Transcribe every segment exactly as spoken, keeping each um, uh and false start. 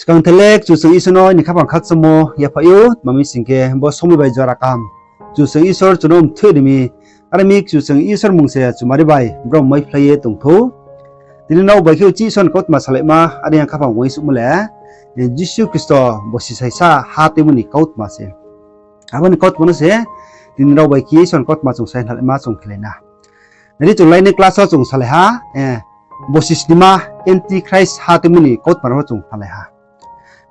Skang thelek Kchusoyang Isor no ni khaphang khakchangmo yaphaih ou, tma mi sing khe bo somoi bai jora kaham Kchusoyang Isor chung no mthoih ri mi, are mi Kchusoyang Isor mmung se chumari bai brom maiphlai ye tong thou. Tini nrao bai khe uchih Isor ni kautma salaima, are yang khaphang uaingsouhmo le, Jisu Khristo bosi saisa ha tuimo ni kautma se. Abo ni kautma no se tini nrao bai khe Isor ni kautma chung sai nalaima chung khelai na. Nai di, chung laini class wo chung salai ha, bosi snima Antichrist ha tuimo ni kautma no chung salai ha.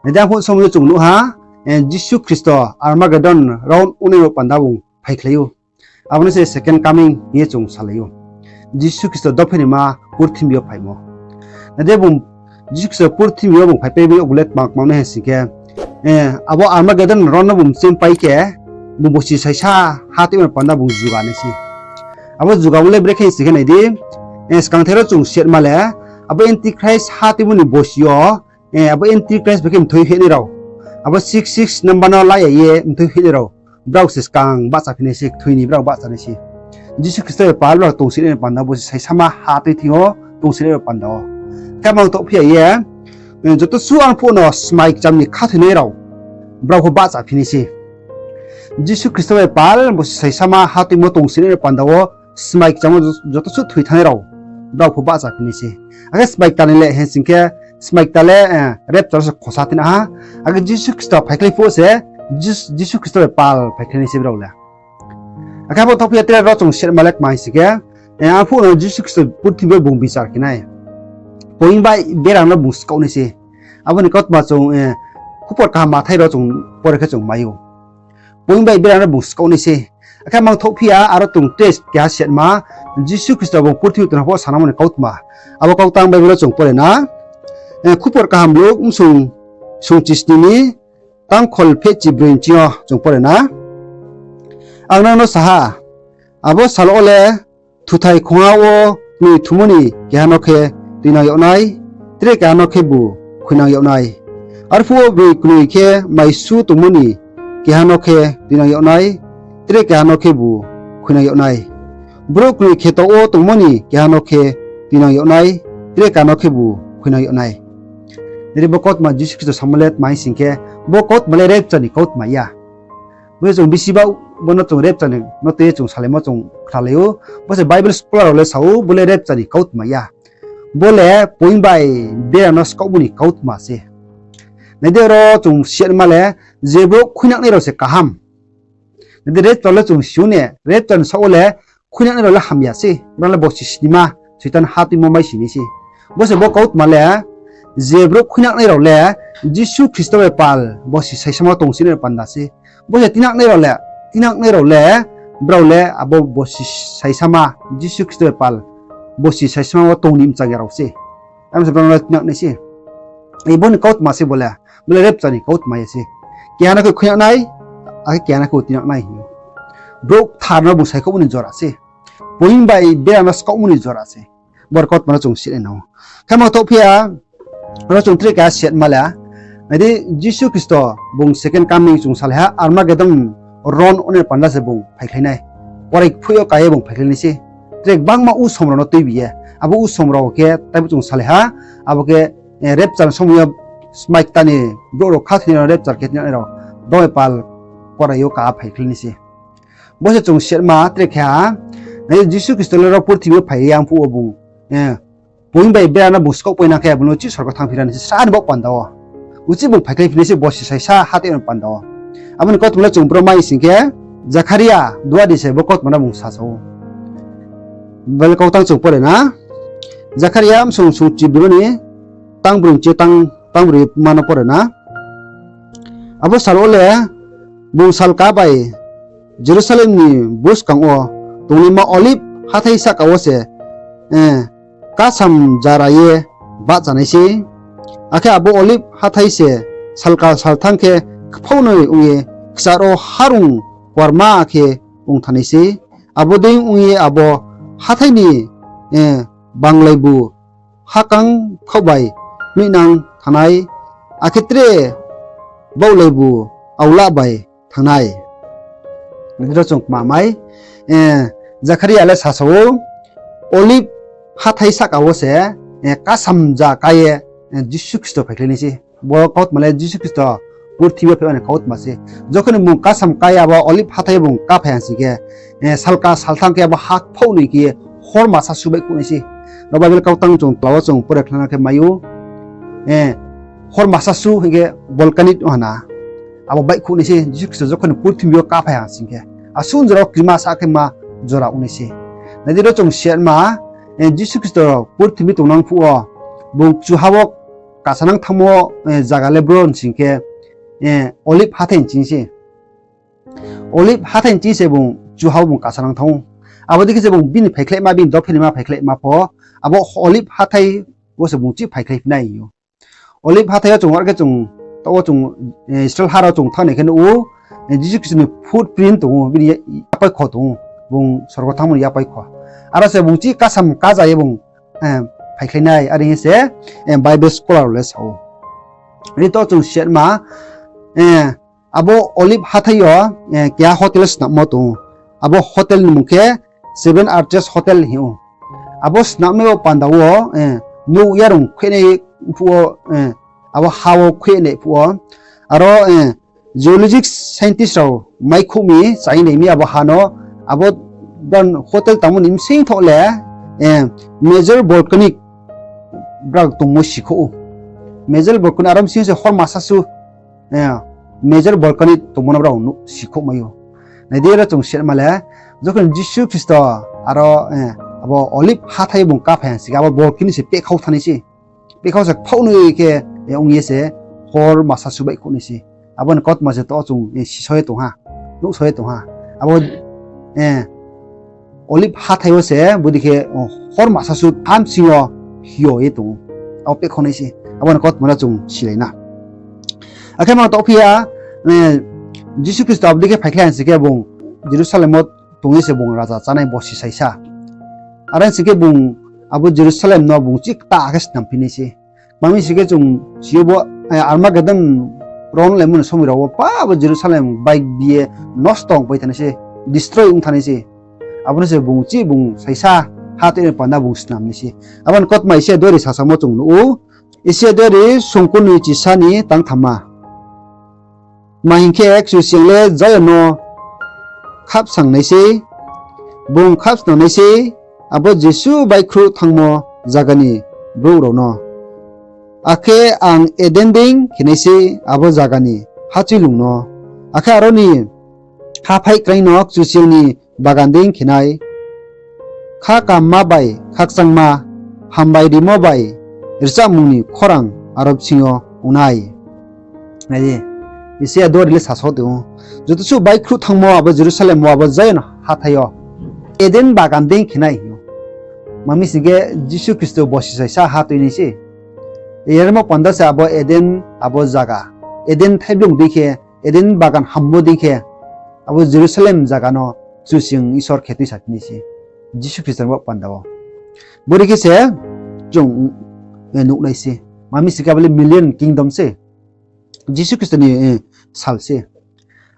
Nai di, arphuh somoi yo chung nuh ha, Jisu Khristo Armageddon ron ongnai rao panda bung phaikhlai ou. Abo no se second coming hing ye chung salai ou. Jisu Khristo dophe ni ma purthimbi yo phaimo. Nai di, bung Jisu Khristo purthimbi yo bung phaipai mi yag le tma kmang nai hing sing khe, abo Armageddon ron no bung mchempai khe, bung bosi saisa ha tuimo ni panda bung juga nai se. Abo jugamo le brekhe hing sing khe nai di, skangthai ro chung siatma le, abo Antichrist ha tuimo ni bosi yo, abo Antichrist bai khe mthoi hoih nai rao, abo six six number no la ya ye mthoi hoih nai rao, brao se skang bahchaphi nai se, kthoi ni brao bahcha nai se. Jisu Khristo bai pal brao tongsi nai ni panda bosi saisama ha tui thing yo tongsi nai ni panda wo. Khe mang thohphi ya ye, joto suh arphuh no smai kcham ni khathoinai rao, brao pho bahchaphi nai se. Jisu Khristo bai pal bosi saisama ha tuimo tongsi nai ni panda wo smai kcham wo joto suh thoi thanngnai rao, brao pho bahchaphi nai se. Akhe smai kta ni le hing sing khe, smai kta le, rapture se khosa tini ha. Akhe Jisu Khristo phaikhlai phuh se, Jis-, Jisu Khristo bai pal phaikhlai nai se brao le. Akhe abo thohphi ya tre ro chung siatma le kma hing sing khe, arphuh no Jisu Khristo purthimbi yo bung bichar khe nai. Poing bai bera no bung skaoh nai se. Abo ni kautma chung, Khupor Kaham Mathai ro chung pore khe chung mai ou. Poing bai bera no bung skaoh nai se. Akhe mang thohphi ya, aro chung test keha siatma, Jisu Khristo bung purthimbi tong pho sanamo ni kautma. Abo kautang Bible wo chung pore na. Khupor Kaham Luk bsung sungchisni ni tangkhol phehchi broi nching yo chung pore na. Ang nang no sa ha, abo sal wo le thuthai khongha wo knoi thumo ni keha no khe tuinang yag nai, tre keha no khebu khuinang yag nai. Arphuh wo broi knoi khe maisu tongmo ni keha no khe tuinang yag nai, tre keha no khebu khuinang yag nai. Brouh knoi kheto wo tongmo ni keha no khe tuinang yag nai, tre keha no khebu khuinang yag nai. Nai di, bo kautma Jisu Khristo samo le tma hing sing khe, bo kautma le rapture ni kautma ya. Bo se chung bisi ba, bo no chung rapture ni no tui ye chung salaimo chung khnalai ou. Bo se Bible scholar rao le sa ou, bo le rapture ni kautma ya. Bo le poing bai bera no skaohmo ni kautma se. Nai di, aro chung siatma le, je brouh khuinangnai rao se kaham. Nai di, rapture le chung si ou ne, rapture ni saoh wo le khuinangnai rao le hamya se, brao le bosi snima, Soitan ha tuimo maisi nai se. Bo se bo kautma le, je brouh khuinangnai rao le Jisu Khristo bai pal bosi saisama tongsi nai rao panda se. Bo se tinangnai rao le, tinangnai rao le, brao le abo bosi saisama, Jisu Khristo bai pal bosi saisama wo tong ni mchang ya rao se. Abo se brao le tinangnai se. Bo ni kautma se bo le, bo le rapture ni kautma ya se. Keha no khe khuinang nai, akhe keha no khe tinang nai hing ou. Brouh kthar no bung saikhouhmo ni jora se. Poing bai bera no skaohmo ni jora se. Bo kautma no chung si nai nang ou. Khe mang thohphi ya, aro chung tre keha siatma le, nai di, Jisu Khristo bung second coming chung salai ha, Armageddon ron ongnai panda se bung phaikhlai nai. Kuarai kphuh yo ka ye bung phaikhlai nai se. Tre gbangma usom rao no tuibi ye, abo usom rao khe taibo chung salai ha, abo khe, rapture ni somoi yo smai kta ni brouh rao khathoinai rao, rapture khe tinangnai rao, brao bai pal kuarai yo ka phaikhlai nai se. Bo se chung siatma tre khe ha, nai di, Jisu Khristo le ro purthimbi yo phai ye arphuh wo bung, poing bai bera no bung skaohpai nang khe, bung no uchih sorgo thanngphi ra nai se sra ni baoh panda wo. Uchih bung phaikhlaiphi nai se bosi saisa ha tuimo ni panda wo. Abo ni kautma le chung bro mai sing khe, Zakharia duadi se bo kautma no bung sasa ou. Bible kautang chung pore na. Zakharia bsung sungchi broi ni tangbroi nching tang, tangbroi ma no pore na. Abo sal wo le bung salka bai Jerusalem ni buskang wo tongnaima Olib hathái sahka wo se, kasam jara ye bahcha nai se. Akhe abo Olib hathái se salkal salthang khe kphaunoi ong ye kchar wo harung kuarma khe ong thanng nai se. Abo dei ong ye abo hathái ni banglaibu hakang khaoh bai hnoihnang thanng nai, akhe tre baohlaibu aolah bai thanng nai. Ro chung kma mai, Zakharia le sasa ou, Olib hathái sahka wo se, kasam ja ka ye Jisu Khristo phaikhlai nai se. Bo kautma le Jisu Khristo purthimbi yo phaimo ni kautma se. Jokhon ni bung kasam kai abo Olive hathái yo bung kaphai ha sing khe, salka salthang khe abo ha kphaoh noi khe hormasa su baihkhouh nai se. Ro Bible kautang chung tla wo chung pore khnana khe mai ou. Hormasa su hing khe volcanic ong ha na. Abo baihkhouh nai se Jisu Khristo jokhon ni purthimbi yo kaphai ha sing khe. Asuh jora wo krima sa khe ma jora ong nai se. Nai di ro chung siatma, Jisu Khristo purthimbi tongnang phuh wo, bung kchuha wo kasanang thanngmo zaga le bro sing khe, Olive hathái ni ching se. Olive hathái ni ching se bung kchuha wo bung kasanang thanng ou. Abo dei khe se bung bini phaikhlaima, bini dophilaima phaikhlaima pho, abo Olive hathái wo se bung chih phaikhlai phi nai ou. Olive hathái yo chung ar khe chung, taoh wo chung, Israel ha rao chung thanng nai khe nuh ou, Jisu Khristo ni footprint tong ou, bini yapaikho tong ou, bung sorgo thanngmo ni yapaikho. Aro se bung chih kasam kaja ye bung phaikhlai nai, are hing se Bible scholar rao le sa ou. Ri to chung siatma, abo Olive hathái yo keha hotel snammo tong ou. Abo hotel ni mmung khe Seven Arches Hotel hing ou. Abo snamnai wo panda wo, nouh yarung khuinai phuh wo, abo ha wo khuinai phuh wo. Aro, geologic scientist rao maikhouh mi, chai nai mi abo ha no, abo hotel tangmo ni bsing thoh le, major volcanic brao tongmo sikhouh ou. Major volcanic aro bsing se hormasa su, major volcanic tongmo no brao sikhouh mai ou. Nai di ro chung siatma le, jokhon Jisu Khristo aro, abo Olive hathái bung kaphai ha sing khe abo volcanic se pehkhau thanng nai se. Pehkhau se kphaoh noi khe, ong ye se hormasa su baihkhouh nai se. Abo ni kautma se to chung, sisao ye tong ha, nuhsao ye tong ha. Abo, Olive hathái wo se bodei khe, hormasa su ha bsing yo hio ye tong ou. Abo pehkhau nai se. Abo ni kautma no chung silai na. Akhe ma taoh phi ya, Jisu Khristo abo dei khe phaikhlai ha sing khe bung Jerusalem wo tong ye se bung raja chánai borsi saisa. Are sing khe bung abo Jerusalem no bung chih kta khe snam phi nai se. Mami sing khe chung si yo bo, Armageddon ron laimo ni somoi rao wo pa abo Jerusalem baihbi ye nosto ongpai thanng nai se, destroy ong thanng nai se. Abo no se bung chih bung saisa ha tui ni panda bung snam nai se. Abo ni kautma Isaia duari sasamo chung nuh ou. Isaia duari sungkun noi chisa ni tangthamma. Tma hing khe, Kchusoyang le Zion no khapsang nai sei, bung khapsnang nai sei, abo jesuh baihkhruh thanngmo zaga ni brouh rao no. Akhe ang Eden dei khe nai sei abo zaga ni hachuilung no, akhe aro ni haphaih kraing no Kchusoyang ni bagan dei khe nai. Khakamma bai khakchangma, hambai rimo bai rchamung ni khorang aro bsing yo ong nai. Nai di, Isaia duari le sasaoh tong ou. Joto suh baihkhruh thanngmo abo Jerusalem wo, abo Zion hathái yo Eden bagan dei khe nai hing ou. Mami sing khe Jisu Khristo borsi saisa ha tui nai se. Yarmo panda se abo Eden, abo zaga, Eden thaiblung dei khe, Eden bagan hammo dei khe, abo Jerusalem zaga no Kchusoyang Isor khe tuisa phi nai se, Jisu Khristo ni bo panda wo. Bodei khe se chung nuh nai se. Mami sing khe abo le Millennium Kingdom se, Jisu Khristo ni sal se.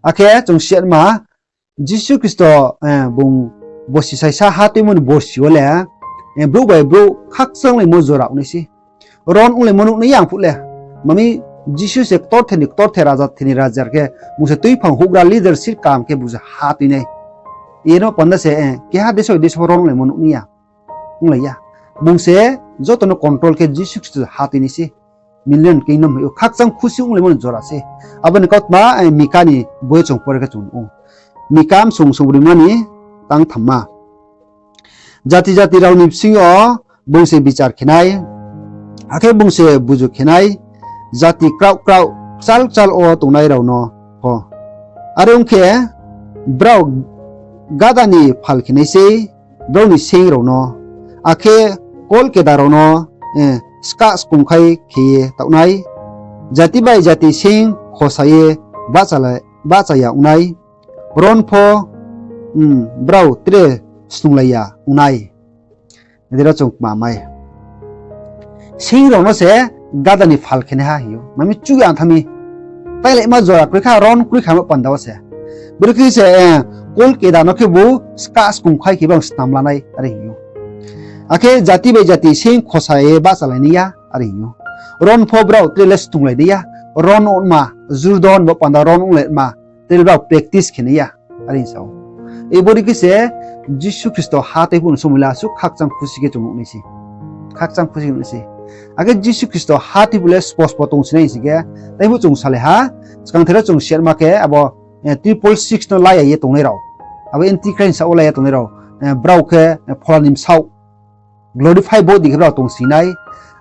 Akhe chung siatma, Jisu Khristo, bung borsi saisa ha tuimo ni borsi wo le, brouh bai brouh khakchanglaimo jora ong nai se. Ron onglaimo nuh nai ya ang phuh le. Mami Jisu se ktorther ni ktorther, raja ther ni raja khe, bung se tuiphang houhgra leadership kam khe bung se ha tui nai. Eno panda se, keha deso deso ron onglaimo nuh nai ya. Onglai ya. Bung se joto no control khe Jisu Khristo ha tui nai se. Millennium Kingdom hing ou, khakchang khusi onglaimo ni jora se. Abo ni kautma, Mika ni boi chung pore khe chung nuh ou. Mika bsung sungbroima ni tangthamma. Jati jati rao ni bsing yo bung se bichar khe nai, akhe bung se buzu khe nai, jati kraoh kraoh kchal kchal wo tongnai rao no pho. Are ong khe, brao gada ni phal khe nai sei, brao ni seing rao no, akhe kol keda rao no, skah skungkhai khe ye taoh nai, jati bai jati seing khosa ye bahcha ya ong nai, ron pho, brao tre snunglai ya ong nai. Nai di ro chung kma mai. Seing rao no se gada ni phal khe nai ha hing ou. Mami chu ya tha mi. Tailaima jora kroi kha, ron kroi kha mo panda wo se. Boro khe se, kol keda no khebu skah skungkhai khe bang snam lanai, are hing ou. Akhe jati bai jati seing khosa ye bahchalai nai ya, are hing ou. Ron pho brao tre le stunglai dei ya. Ron ongma, Jurdon bo panda ron onglai ma, tre le brao practice khe nai ya. Are sa ou. Bodei khe se Jisu Khristo ha tei phuh ni somoi le asuh khakchang khusi khe chung nuh nai se. Khakchang khusi khe nuh nai se. Akhe Jisu Khristo ha tei phuh le spospo tong si nai sing khe, tei phuh chung salai ha, skangther wo chung siyatma khe abo triple six no la ya ye tongnai rao, abo Antichrist sa wo la ya tongnai rao, brao khe phola ni bsaoh glorify body khe brao tong si nai.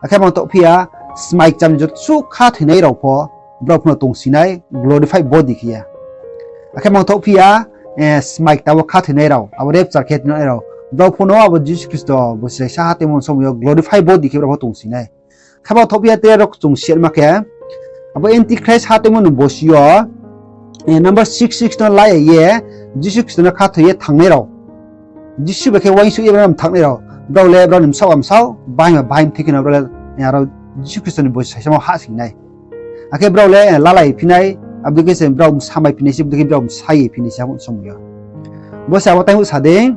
Akhe mangthoh phi ya, smai kcham ni joto suh khathoinai rao pho, brao pho no tong si nai glorify body khe ye. Akhe mangthoh phi ya, smai kta wo khathoinai rao, abo rapture khe tinanai rao, brao pho no abo Jisu Khristo bosi saisa ha tongmo ni somoi yo glorify body khe brao pho tong si nai. Khe mangthoh phi ya tre ro chung siyatma khe, abo Antichrist ha tongmo ni bosi yo, number six six no la ya ye, Jisu Khristo no khathoi ye thanngnai rao, Jisu bai khe uaingsouh ye brao no mthangnai rao, brao le brao ni bsaoh bsaoh, bahai ma bahai mthoi khe no brao le, aro Jisu Khristo ni bosi saisamo hahsoing nai. Akhe brao le lalai phi nai, abo dei khe se brao bsa mai phi nai se, abo dei khe brao bsa ye phi nai se abo somoi yo. Bo se abo tei phuh sa dei,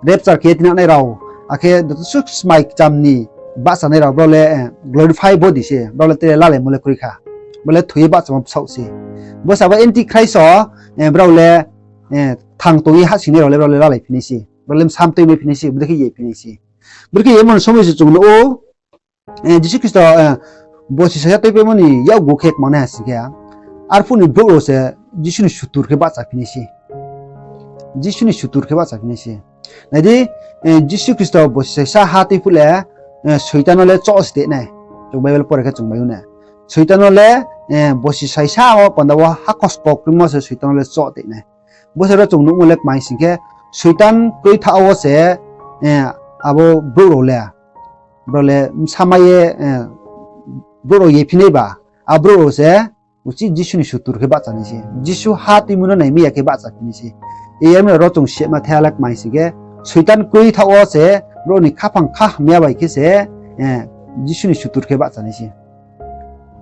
rapture khe ye tinanai rao, akhe joto suh smai kcham ni bahchanai rao, brao le glorify body se, brao le tre lalaimo le kroi kha. Brao le thoi ye bahchamo bsaoh se. Bo se abo Antichrist wo, brao le thang tong ye hahsoingnai rao le brao le lalai phi nai se, brao le bsa mtoi mai phi nai se, bodei khe ye phi nai se. Bodei khe yemo ni somoi se chung nuh ou, Jisu Khristo bosi saisa tuipaimo ni yakgu khe kmangnai ha sing khe, arphuh ni brouh rao se Jisu ni sutur khe bahcha phi nai se. Jisu ni sutur khe bahcha phi nai se. Nai di, Jisu Khristo bosi saisa ha tui phuh le, Soitan no le choh se tei nai. Chung Bible pore khe chung mai ou na. Soitan no le bosi saisa wo panda wo hakhor skokrimo se Soitan no le choh tei nai. Bo se ro chung nuhmo le kmai sing khe, Soitan kroi thaoh wo se abo brouh rao le, brao le bsa mai ye brouh rao ye phi nai ba, abo brouh rao se uchih Jisu ni sutur khe bahcha nai se, Jisu ha tuimo no naimai ya khe bahcha phi nai se. Yar mi ro chung siyatma thaiha le kmai sing khe, Soitan kroi thaoh wo se brouh ni khaphang kha hamya bai khe se Jisu ni sutur khe bahcha nai se.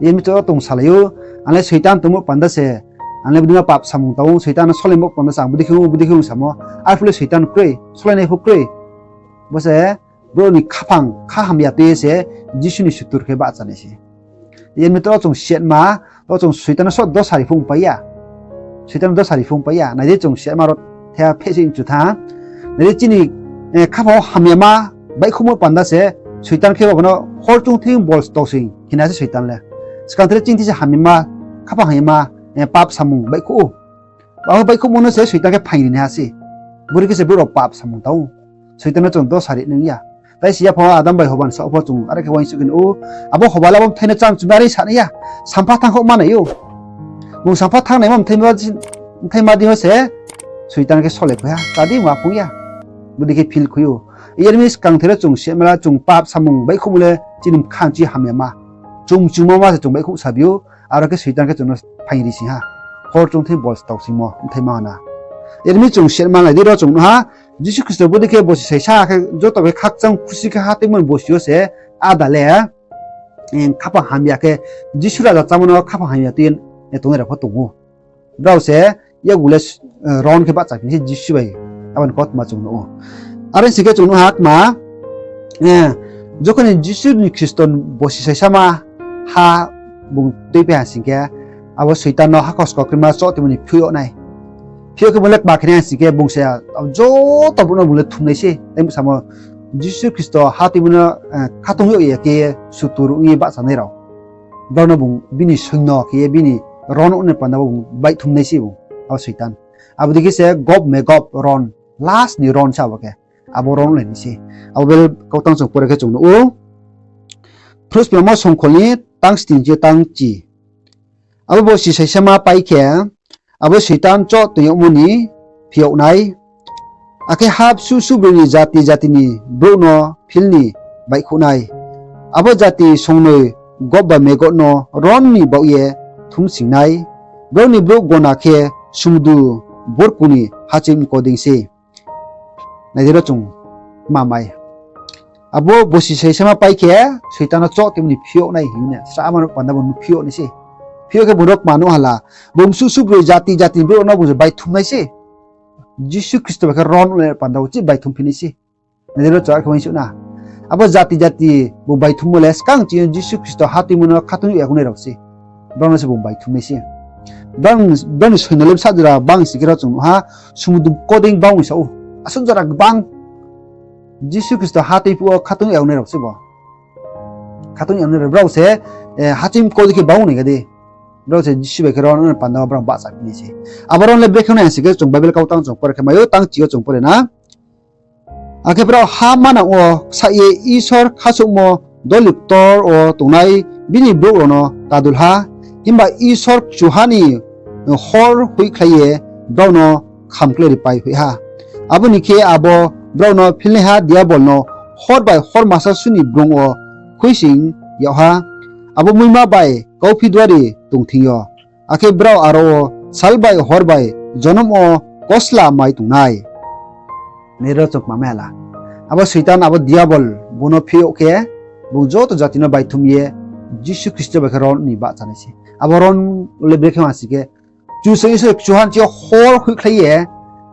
Yar mi to tong salai ou, ang le Soitan tongmo panda se, ang le bodei ma pap samung tang ou, Soitan no solaimo panda se ang bodei khe ong, bodei khe ong samo, arphuh le Soitan kroi, solainai pho kroi. Bo se brouh ni khaphang kha hamya tui ye se Jisu ni sutur khe bahcha nai se. Yar mi to chung siyatma, to chung Soitan no só dosa ri phuh pai ya. Soitan no dosa ri phuh pai ya. Nai di chung siyatma ro thaiha pheh se chu tha. Nai di chini khaphang wo hamyama baihkhouhmo panda se Soitan khe bo no hor chung thing bol tau sing hina se Soitan le. Skang tre chini thi se hamyama, khaphang hamyama, pap samung baihkhouh ou. Abo baihkhouhmo no se Soitan khe phaing ri nai ha se. Bodei khe se brouh rao pap samung tang ou. Soitan no chung dosa ri nai ya. Tai si ya pho Adam bai Hoba ni saoh pho chung are khe uaingsouh khe nuh ou. Abo Hoba le abo bthai no cham chum nai are sa nai ya. Sampha thanng khouh ma nai ou. Bung sampha thanng naimo bthai ma di wo se Soitan khe sole phai ha, chá di ma phung ya. Bodei khe feel khui ou. Yar mi skang tre chung siyatma le chung pap samung baihkhouhmo le chini bkhang chi hamyama. Chung chungmo ma se chung baihkhouh sabi ou. Aro khe Soitan khe chung no phaing ri sing ha. Hor chung thing bol tau singmo bthai ma na. Yar mi chung siyatma nai di ro chung nuh ha. Jisu Khristo bodei khe bosi saisa khe joto khe khakchang khusi khe ha tuimo ni bosi yo se áda le khaphang hamya khe, Jisu raja chámo no khaphang hamya tui ye tongnai rao pho tong ou. Brao se yakgu le ron khe bahcha phi nai se Jisu bai, abo ni kautma chung nuh ou. Are sing khe chung nuh ha kma, jokhon ni Jisu ni Khristo bosi saisama ha bung tuipai ha sing khe, abo Soitan no hakhor skokrima choh tuimo ni phiouh yag nai. Phiouh khe bung le kma khe nai ha sing khe bung se joto brouh no bung le thum nai se. Tai bung samo Jisu Khristo ha tuimo no khatung yag ya khe sutur ong ye bahchanai rao, brao no bung bini soinyo khe ye bini ron ong ni panda wo bung baihthum nai se bung, abo Soitan. Abo dei khe se Gog Magog ron, last ni ron se abo khe. Abo ron lai nai se. Abo Bible kautang chung pore khe chung nuh ou. Phrospilamo songkhol ni tang sning chi tang chi. Abo bosi saisama pai khe, abo Soitan choh toing yagmo ni phiouh nai. Akhe ha bsuh suh broi ni jati jati ni brouh no field ni baihkhouh nai. Abo jati songnoi Gog bai Magog no ron ni baoh ye thumsing nai. Brao ni brouh gona khe sumudru borku ni haching mko dei se. Nai di ro chung kma mai. Abo bosi saisama pai khe Soitan no choh tuimo ni phiouh nai hing ye srahma no panda bo no phiouh nai se. Phiouh khe bung ro kma nuh hala. Bung bsuh suh broi jati jati ni brouh no bung se baihthum nai se. Jisu Khristo bai khe ron le panda wo chih baihthum phi nai se. Nai di ro chung are khe uaingsouh na. Abo jati jati bung baithummo le skang chini Jisu Khristo hatuimo no khathoing yagnai rao se. Brao no se bung baithumnai se. Brao ni soino le bsa jora bang sing khe ro chung nuh ha, sumudru kodeing bang sa ou. Asuh jora gbang. Jisu Khristo hatuiphuh wo khathoing yagnai rao se bo. Khathoing yagnai rao brao se, haching kodeing khe bang nai ga di. Brao se Jisu bai khe ro no panda wo brao bahchaphi nai se. Abo ro le brekhe nai sing khe chung Bible kau tang chung pore khe mai ou, tang chi yo chung pore na. Akhe brao ha manang wo ksaih ye Isor khasouhmo doli ktor wo tongnai bini brouh rao no ta dul ha. Himba Isor kchuha ni hor hoihkhlai ye brao no khamkle ripai hoih ha. Abo ni khe abo brao no philnaiha Diabol no hor bai hor masa su ni brung wo khuisoing yag ha. Abo muima bai kauphi duari tong thing yo. Akhe brao aro wo sal bai hor bai jonom wo kosla mai tong nai. Nai ro chung kma mai ha la. Abo Soitan, abo Diabol bung no phih yag khe, bung joto jati no baithum ye Jisu Khristo bai khe ro ni bahcha nai se. Abo ro le brekhe ma sing khe, Kchusoyang Isor kchuha ni chi yo hor hoihkhlai ye,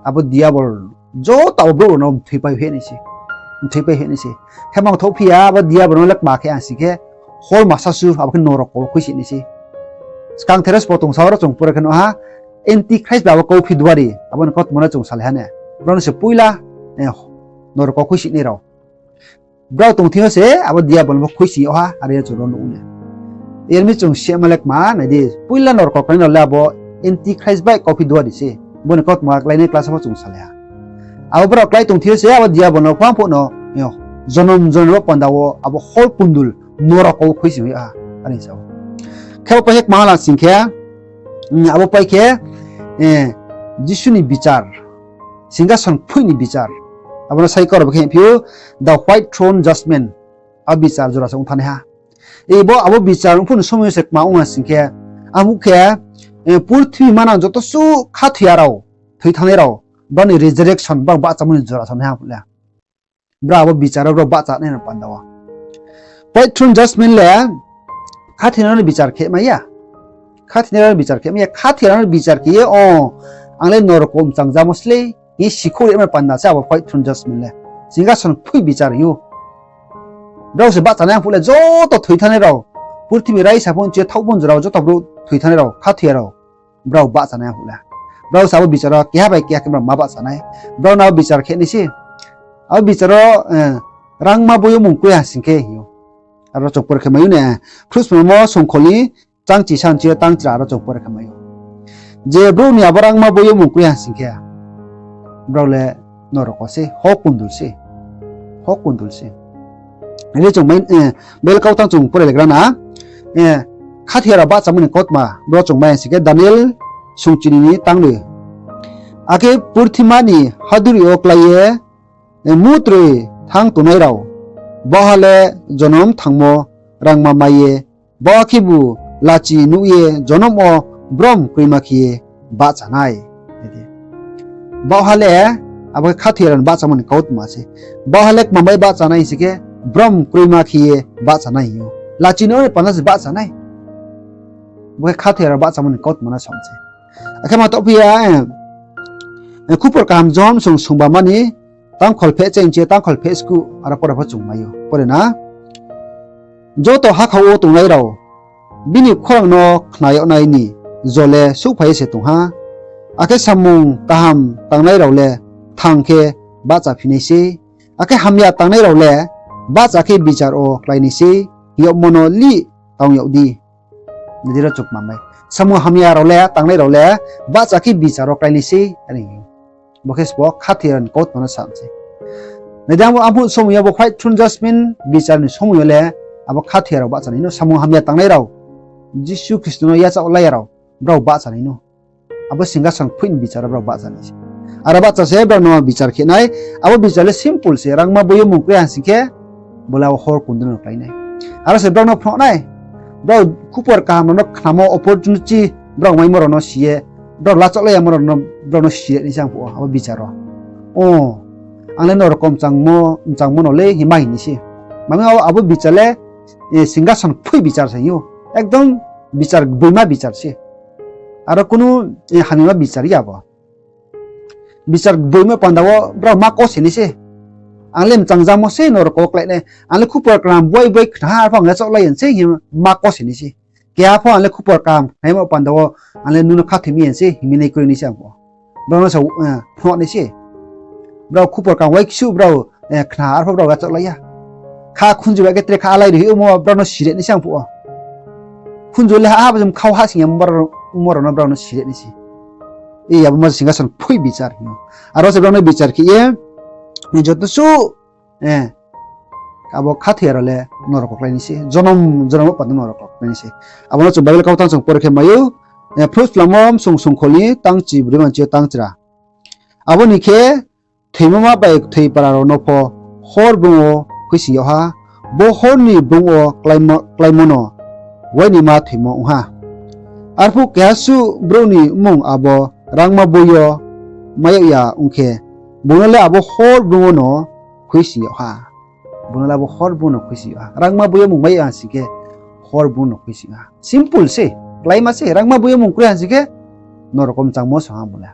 abo Diabol joto abo brouh rao no mthoipai hoih nai se. Khe mangthouh phi ya, abo Diabol no le kma khe ha sing khe, hor masa su, abo khe norok wo khuisoing nai se. Skangther wo sbo tong sa ro chung pore khe nuh ha, Antichrist bai abo kauphi duari, abo ni kautma no chung salai ha ne. Brao no se poila norok wo khuisoing nai rao. Brao tong thing yo se abo Diabol no pho khuisoing yag ha, are ye chung ro nuh ou ne. Yar mi chung sima le kma nai di, poila norok wo klái nai rao le abo Antichrist bai kauphi duari se. Bo ni kautma klái nai kla sa pho chung salai ha. Abo brao klái tong thing yo se abo Diabol no pho phuh no, jonom jonom bo panda wo abo hor kundul norok wo khuisoing yag ha, are sa ou. Khe abo pai khe kma ha la sing khe, abo pai khe, Jisu ni bichar, singhason kphoih ni bichar. Abo no sai kau rao bo khe hingphi ou, the white throne judgment. Abo bichar jora se ong thanngnai ha. Bo abo bichar ongphuh ni somoi yo se kma ong ha sing khe, abo khe, purthimbi manang joto suh khathoiya rao, thoi thanngnai rao, brao ni resurrection, brao bahchamo ni jora se ong nai ha phuh le. Brao abo bichar wo brao bahchanai no panda wo. White throne judgment le khathoinai rao ni bichar khe mai ya. Khathoinai rao ni bichar khe mai ya, khathoiya rao ni bichar khe ye, o, ang le norok wo mchang jamo slei, hing ye sikhouh ri mai panda se abo white throne judgment le. Singhason kphoih bichar hing ou. Brao se bahchanai phuh le joto thoi thanngnai rao. Purthimbi raisa pho, chi thaoh pho jora wo joto brouh thoi thanngnai rao, khathoiya rao. Brao bahchanai phuh le. Brao se abo bichar wo keha bai keha khe brao ma bahchanai. Brao no abo bichar khe nai se. Abo bichar wo, rangma boi yo mung kroi ha sing khe hing ou. Aro chung pore khe mai ou ne, Phruhsmamo songkhol ni chang chi san chi yo tang chra aro chung pore khe mai ou. Je brouh ni abo rangma boi yo mung kroi ha sing khe, brao le norok wo se, ho kundul se. Ho kundul se. Are chung mai, Bible kau tang chung pore le gra na. Khathoiya rao bahchamo ni kautma bro chung mai ha sing khe Daniel sungchini ni tangnoi. Akhe purthima ni haduri yo klái ye, mutroi thanng tongnai rao, baohha le jonom thangmo rangma mai ye, baohha khebu lachi nuh ye jonom wo brom kroima khe ye bahcha nai. Baohha le, abo khe khathoiya rao ni bahchamo ni kautma se. Baohha le kma bai bahcha nai sing khe, brom kroima khe ye bahcha nai hing ou. Lachi nuh ni panda se bahcha nai. Bo khe khathoiya rao bahchamo ni kautma no sa se. Akhe ma tongphi ya, Khupor Kaham Johon song sungba mani, tangkhol pheh cheng chi tangkhol pheh skuh, aro pore pho chung mai ou. Pore na. Joto hakhao wo tongnai rao, bini khorang no khna yag nai ni jo le souhphai ye se tong ha. Akhe samung kaham tangnai rao le thang khe bahchaphi nai sei. Akhe hamya tangnai rao le bahcha khe bichar wo klái nai sei, hing yagmo no lih tang yag di. Nai di ro chung kma mai. Samung hamya rao le, tangnai rao le, bahcha khe bichar wo klái nai sei, are hing ou. Bo khe sbo khathoiya rao ni kautma no sa se. Nai di, abo, abo somoi yo bo white throne judgment bichar ni somoi yo le, abo khathoiya rao bahcha nai no, samung hamya tangnai rao, Jisu Khristo no yachaoh lai ya rao, brao bahcha nai no. Abo singhason kphoih ni bichar wo brao bahcha nai se. Aro bahcha se brao no bichar khe nai, abo bichar le simple se, rangma boi yo mung kroi ha sing khe, bo le abo hor kundul no klái nai. Aro se brao no phnuh nai, brao Khupor Kaham rao no khnamo opportunity, brao maimo rao no si ye, brao lachaoh lai yamo rao no, brao no si ye nai se ang phuh wo, abo bichar wo. O, ang le norok wo mchangmo, mchangmo no le hima hing ni se. Mami abo, abo bichar le, singhason kphoih bichar se hing ou. Ekdom bichar gboima bichar se. Aro kunu, hamyama bichar ya bo. Bichar gboima panda wo brao ma kose nai se. Ang le mchang jamo se norok wo klái nai. Ang le khupor kaham buai buai khna ha, arphuh ang le chaohlai ya se hing ma kose ni se. Keha pho ang le khupor kaham khnaimo panda wo ang le nung no khathoi mi ya se hingmi nai kroi ni se ang phuh wo. Brao no sa, eh, phnuh nai se. Brao khupor kaham uai ksu brao, eh, khna arphuh brao le chaohlai ya. Kha khunju bai khe tre kha alai ri omo brao no sire nai se ang phuh wo. Khunju le ha ha bo jom khau ha sing ya mo rao no brao no sire nai se. E abo ma singhason phui bichar hing ou. Aro se brao no bichar khe ye, joto suh, eh, abo khathoi ya rao le norok wo klái ni se. Jonom jonom wo panda norok wo klái ni se. Abo no chung Bible kautang chung pore khe mai ou, eh, Phrosphlamo msung songkhol ni tangchi broi manchi yo tangchra. Abo ni khe thoimoma bai kthoi para rao no pho hor brung wo khuisoing yag ha, bo hor ni brung wo kláimo, kláimo no uainima thoimo ong ha. Arphuh keha suh brouh ni mmung abo rangma boi yo mai yag ya ong khe, bung no le abo hor brung wo no khuisoing yag ha. Bung no le abo hor brung no khuisoing yag ha. Rangma boi yo mmung mai yag ha sing khe, hor brung no khuisoing ha. Simple se, kláima se, rangma boi yo mmung kroi ha sing khe, norok wo mchangmo song ha bung le.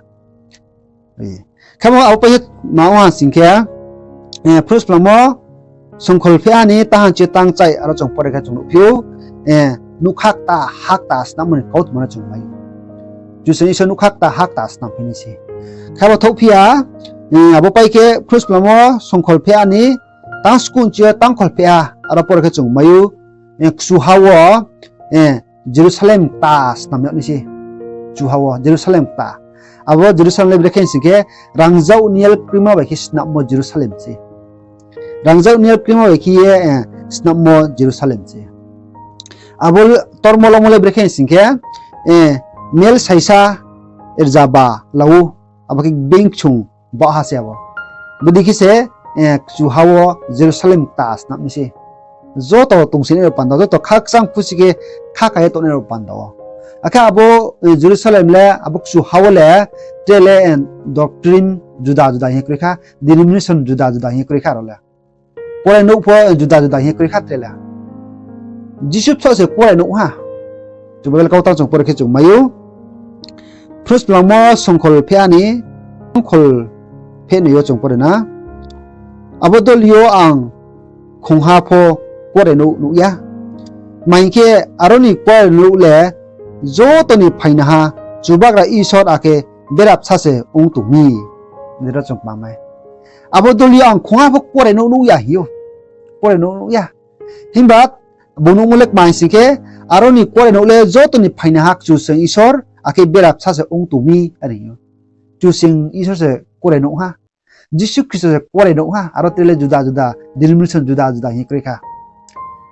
Khemo abo pai khe ma ong ha sing khe, eh, Phrosphlamo songkhol pheh ha ni tang hanchi tang chai aro chung pore khe chung nuhphi ou, eh, nougkha kta ha kta snammo ni kautma no chung mai ou. Kchusoyang Isor nougkha kta ha kta snam phi ni se. Khebo thouhphi ya, eh, abo pai khe Phrosphlamo songkhol pheh ha ni tang skuh nchi yo tang khol pheh ha aro pore khe chung mai ou, eh, kchuha wo, eh, Jerusalem kta snam yag ni se. Kchuha wo Jerusalem kta. Abo Jerusalem le brekhe sing khe, rangzag nial krima bai khe snammo Jerusalem se. Rangzag nial krima bai khe ye, eh, snammo Jerusalem se. Abo tormo lomo le brekhe sing khe, eh, mel saisa rzaba la ou, abo khe being chung baoh ha se abo. Bodei khe se, eh, kchuha wo Jerusalem kta snam ni se. Joto tongsi nai rao panda, joto khakchang khusi khe kha kha ye tongnai rao panda wo. Akhe abo, eh, Jerusalem le, abo kchuha wo le, tre le, eh, doctrine juda juda hing ye kroi kha, denomination juda juda hing ye kroi kha aro le. Kuarenouh pho, eh, juda juda hing ye kroi kha tre le. Jisu bsaoh se kuarenouh ha. Chung Bible kautang chung pore khe chung mai ou. Phrosphlamo songkhol pheh ha ni, songkhol pheh noi yo chung pore na. Abo doli yo ang khongha pho kuarenouh nuh ya. Tma hing khe, aro ni kuarenouh le joto ni phainaha Chubagra Isor akhe berabsa se ong tong mi. Nero chung kma mai. Abo doli yo ang khongha pho kuarenouh nuh ya hing ou. Kuarenouh nuh ya. Himba bung nuhmo le kma hing sing khe, aro ni kuarenouh le joto ni phainaha Kchusoyang Isor akhe berabsa se ong tong mi are hing ou. Kchusoyang Isor se kuarenouh ha. Jisu Khristo se kuarenouh ha, aro tre le juda juda, denomination juda juda hing ye kroi kha.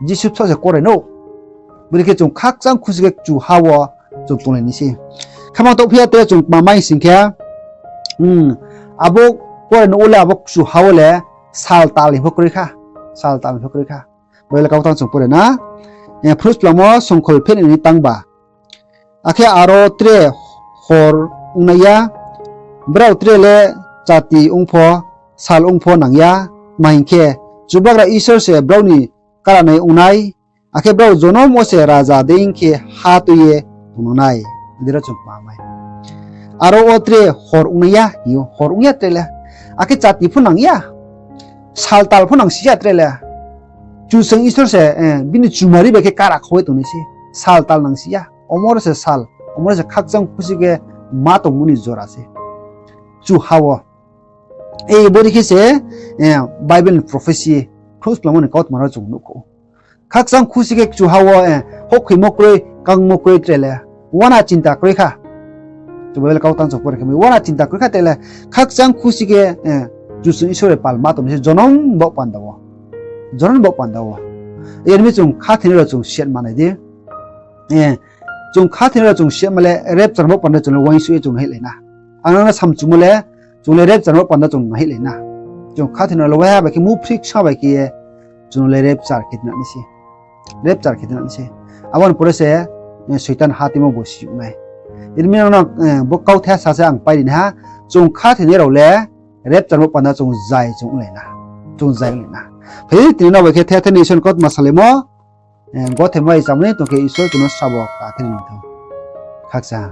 Jisu bsaoh se kuarenouh. Bodei khe chung khakchang khusi khe kchuha wo chung tonglai ni se. Khama touhphi ya tre chung kma mai sing khe, hmm, abo kuarenouh wo le abo kchuha wo le sal tal hing pho kroi kha. Sal tal hing pho kroi kha. Bible kautang chung pore na. Eh, Phrosphlamo songkhol pheh noi ni tangba. Akhe aro tre hor ongnai ya, brao tre le chati ong pho, sal ong pho nang ya, tma hing khe, Chubagra Isor se brao ni karanai ongnai, akhe brao jonom wo se raja dei khe ha tui ye tongnang nai. Dero chung kma mai. Aro wo tre hor ongnai ya, hing ou, hor ong ya tre le. Akhe chati pho nang ya, sal tal pho nangsi ya tre le. Kchusoyang Isor se, eh, bini chumari bai khe kara khau ye tongnai se. Sal tal nangsi ya. Omoro se sal, omoro se khakchang khusi khe ma tongmo ni jora se. Kchuha wo. Ei, bodei khe se, eh, Bible ni prophecy, Phrosphlamo ni kautma rao chung nuhkhou. Khakchang khusi khe kchuha wo, eh, houhkhoimo kroi, kangmo kroi tre le. Uana chinta kroi kha. Chung Bible kautang chung pore khe mai, uana chinta kroi kha tre le. Khakchang khusi khe, eh, Kchusoyang Isor bai pal ma tong mi se jonom baoh panda wo. Jonom baoh panda wo. Yar mi chung khathoinai rao chung siat ma nai di. Eh, chung khathoinai rao chung siat ma le rapture baoh panda chung le uaingsouh ye chung naihlai na. Ang nang no samchumo le, chung le rapture baoh panda chung naihlai na. Chung khathoinai rao le waiha bai khe muphri ksa bai khe ye chung le rapture khe tna nai se. Rapture khe tna nai se. Abo ni pore se, eh, Soitan ha tuimo bo si yag nai. Yar mi nang no, eh, bo kauthai sa se ang pai ri nai ha, chung khathoinai rao le rapture baoh panda chung zai chung onglai na. Chung zai onglai na. Phai tini no bai khe the the nation kautma salaimo, eh, gothe mai chamo ni tong khe Isor chung no sabo kta khe ri nai thou. Khakcha.